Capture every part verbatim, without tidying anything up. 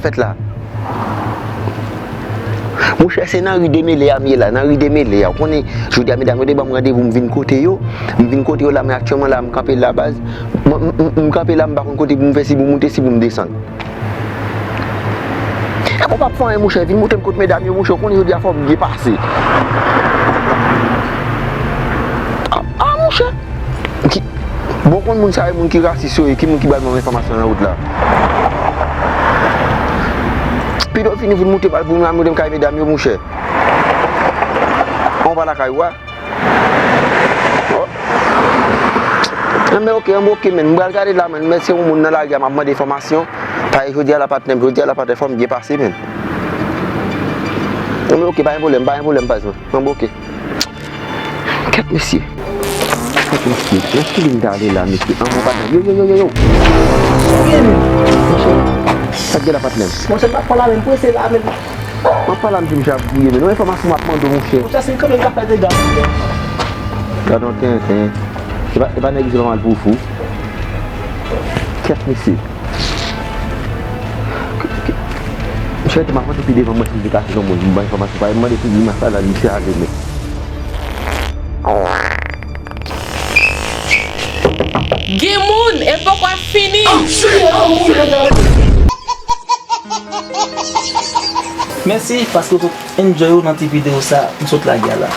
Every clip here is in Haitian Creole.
Fèt la. Monchè, se nan ri Demele a m ye la, nan ri Demele a. Ou konnen, jodi a, medam yo te ban m randevou, m vin kote yo. M vin kote yo la, men aktyèlman la, m kanpe la, baz. M, m, m, m kanpe la, m pa konn kote pou m fè, si pou m moute, si pou m desann. E bon, p ap fè anyen, monchè, vin moute m kot medam yo, monchè, ou konnen jodi a fò m byen pase. A, a, monchè. Ki, bon, konn moun sa yo, moun ki rasis yo ye, ki moun ki ba l move enfòmasyon nan wout la. Pito fini vin moute bal pou m la, moute m kay medam yo, monchè. On pa lakay ou a. Oh. Anben, oke, anben, oke, men. M pral gade la, men. Men se yon moun nan lari a, m ap mande enfòmasyon. Paske jodi a la patnè m, jodi a la patnè, fò m byen pase, men. Anben, oke, pa gen pwoblèm, pa gen pwoblèm, baz mwen. Anben, oke. Kèt, mesye. Kèt, mesye. Nan ki liy m ta ale la, mesye? An, mon patnè. Yo, yo, yo, yo, yo. Sa k gen la, patnè m? Monchè, m ap pale la menm, prese la menm. M ap pale la, mesye, m ap gouye, men. Non, enfòmasyon m ap mande w, monchè. Monchè, se kanmenm k ap fè dega. Gad yon tenten. E pa, e pa nèg isit pa mal pou fou. Kèt, mesye. Monchè, te m ap mande pi devan, mwen, si m te ka jwenn yon moun, m ban enfòmasyon, pa m mande pou grimas la, la, misye ale, men. Gen moun, e poko ap fini. Mèsi paske w sot enjoy ou nan ti videyo sa m sot lage a la.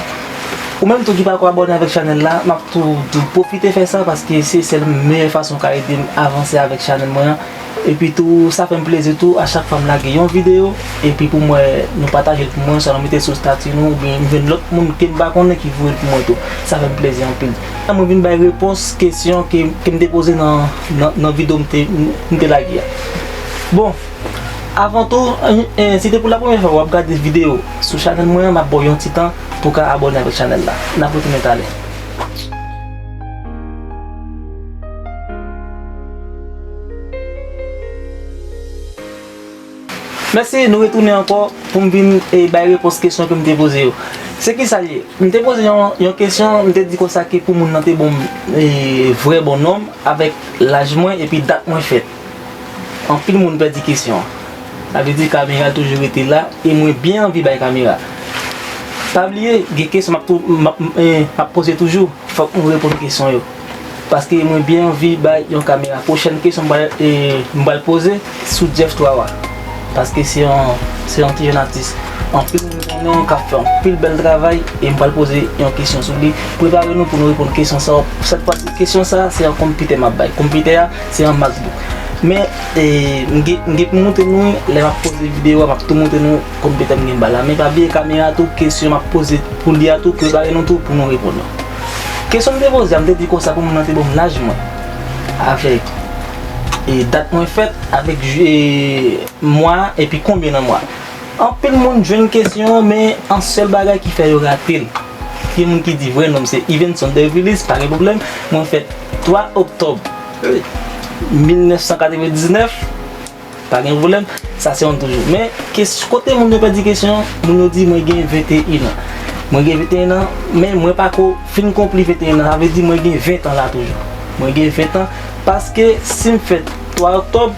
Ou menm tou ki pako abòne avèk chanèl la, m ap tou di w pwofite fè sa paske se sèl meyè fason w ka ede m avanse avèk chanèl mwen an. Epi tou, sa fè m plezi tou, a chak fwa m lage yon videyo, epi pou m wè nou pataje l pou mwen, swa nou mete l sou estati nou, oubyen m jwenn lòt moun ke m pa konnen ki voye l pou mwen tou. Sa fè m plezi anpil. Mwen vin bay repons kesyon ke, ke m te poze nan, nan, nan videyo m te, m te lage a. Bon, avan tou, en, en, si te pou la premyè fwa w ap gade videyo sou chanèl mwen an, m ap ba w yon ti tan pou w ka abòne avèk chanèl la. N ap retounen talè. Mèsi, nou retounen ankò pou m vin e, bay repons kesyon ke m te poze yo. Se kisa l ye? M te poze yon, yon kesyon, m te di konsa ke pou moun nan te ban m e, vrè bon non m avèk laj mwen epi dat mwen fèt. Anpil moun pèdi kesyon an. Sa vle di kamera toujou rete la e mwen byen anvi bay kamera. Pa bliye, gen kesyon m ap tou, m ap, e, m ap poze toujou. Fòk nou reponn kesyon yo. Paske mwen byen anvi bay yon kamera. Pwochèn kesyon m pral, e, m pral poze sou Jeff twa wa. Paske se yon, se yon ti jèn atis. Anpil moun konnen k ap fè anpil bèl travay e m pral poze yon kesyon sou li. Prepare nou pou nou reponn kesyon sa. Sèt fwa si kesyon sa, se yon konpitè m ap bay. Konpitè a, se yon MacBook. Men, e, m gen, m gen pou montre nou, lè m ap poze videyo a, m ap tou montre nou konpitè m gen ba la. Men pa bliye kamera tou, kesyon m ap poze pou li a tou, prepare nou tou pou nou reponn yo. Kesyon m te poze a, m te di konsa pou moun nan te ban m laj mwen. Avèk, e, dat mwen fèt, avèk, e, mwa, epi konbyen nan mwa. Anpil moun jwenn kesyon an, men an sèl bagay ki fè yo rate l. Gen moun ki di vrè non m se Yvenson Dervilis, pa gen pwoblèm. Mwen fèt twa oktòb mil nèf san katrevendiznèf, pa gen pwoblèm. Sa se yon toujou. Men, kes-, kote moun yo pèdi kesyon an, moun yo di mwen gen venteyen an. Mwen gen venteyen an, men mwen pako fin konpli venteyen an. Sa vle di mwen gen ven tan la toujou. Mwen gen ven tan, paske si m fèt twa oktòb,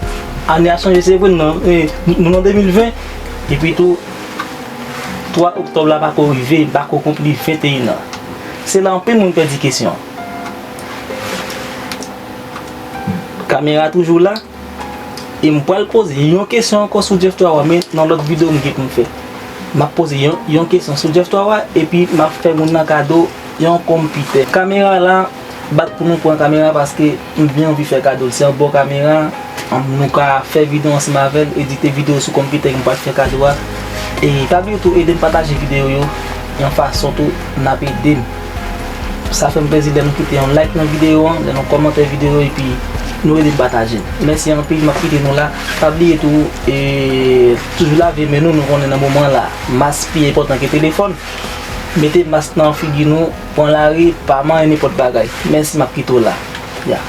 ane a chanje, se vre, nou nan, e, nou nan de mil ven, epi tou, twa oktòb la pako rive, m pako konpli venteyen an. Se la anpil moun pèdi kesyon an. Kamera toujou la. E m pral poze yon kesyon ankò sou Jeff twa wa, men nan lòt videyo m gen pou m fè. M ap poze yon, yon kesyon sou Jeff twa wa, epi m ap fè moun nan kado yon konpitè. Kamera la, bat pou nou pran kamera paske m byen anvi fè kado l. Se yon bon kamera, an, nou ka fè videyo ansanm avè l, edite videyo sou konpitè ke m pral fè kado a. E pa bliye tou ede m pataje videyo yo, yon fason tou n ap ede m. Sa fè m plezi lè nou kite yon like nan videyo an, lè nou kòmante videyo epi nou ede m pataje l. Mèsi anpil, m ap kite nou la. Pa bliye tou, e, toujou lave men nou, nou konnen nan moman la, mas pi enpòtan ke telefòn. Mete mas nan figi nou, pran lari, pa manyen nenpòt bagay. Mèsi, m ap kite w la. Ya.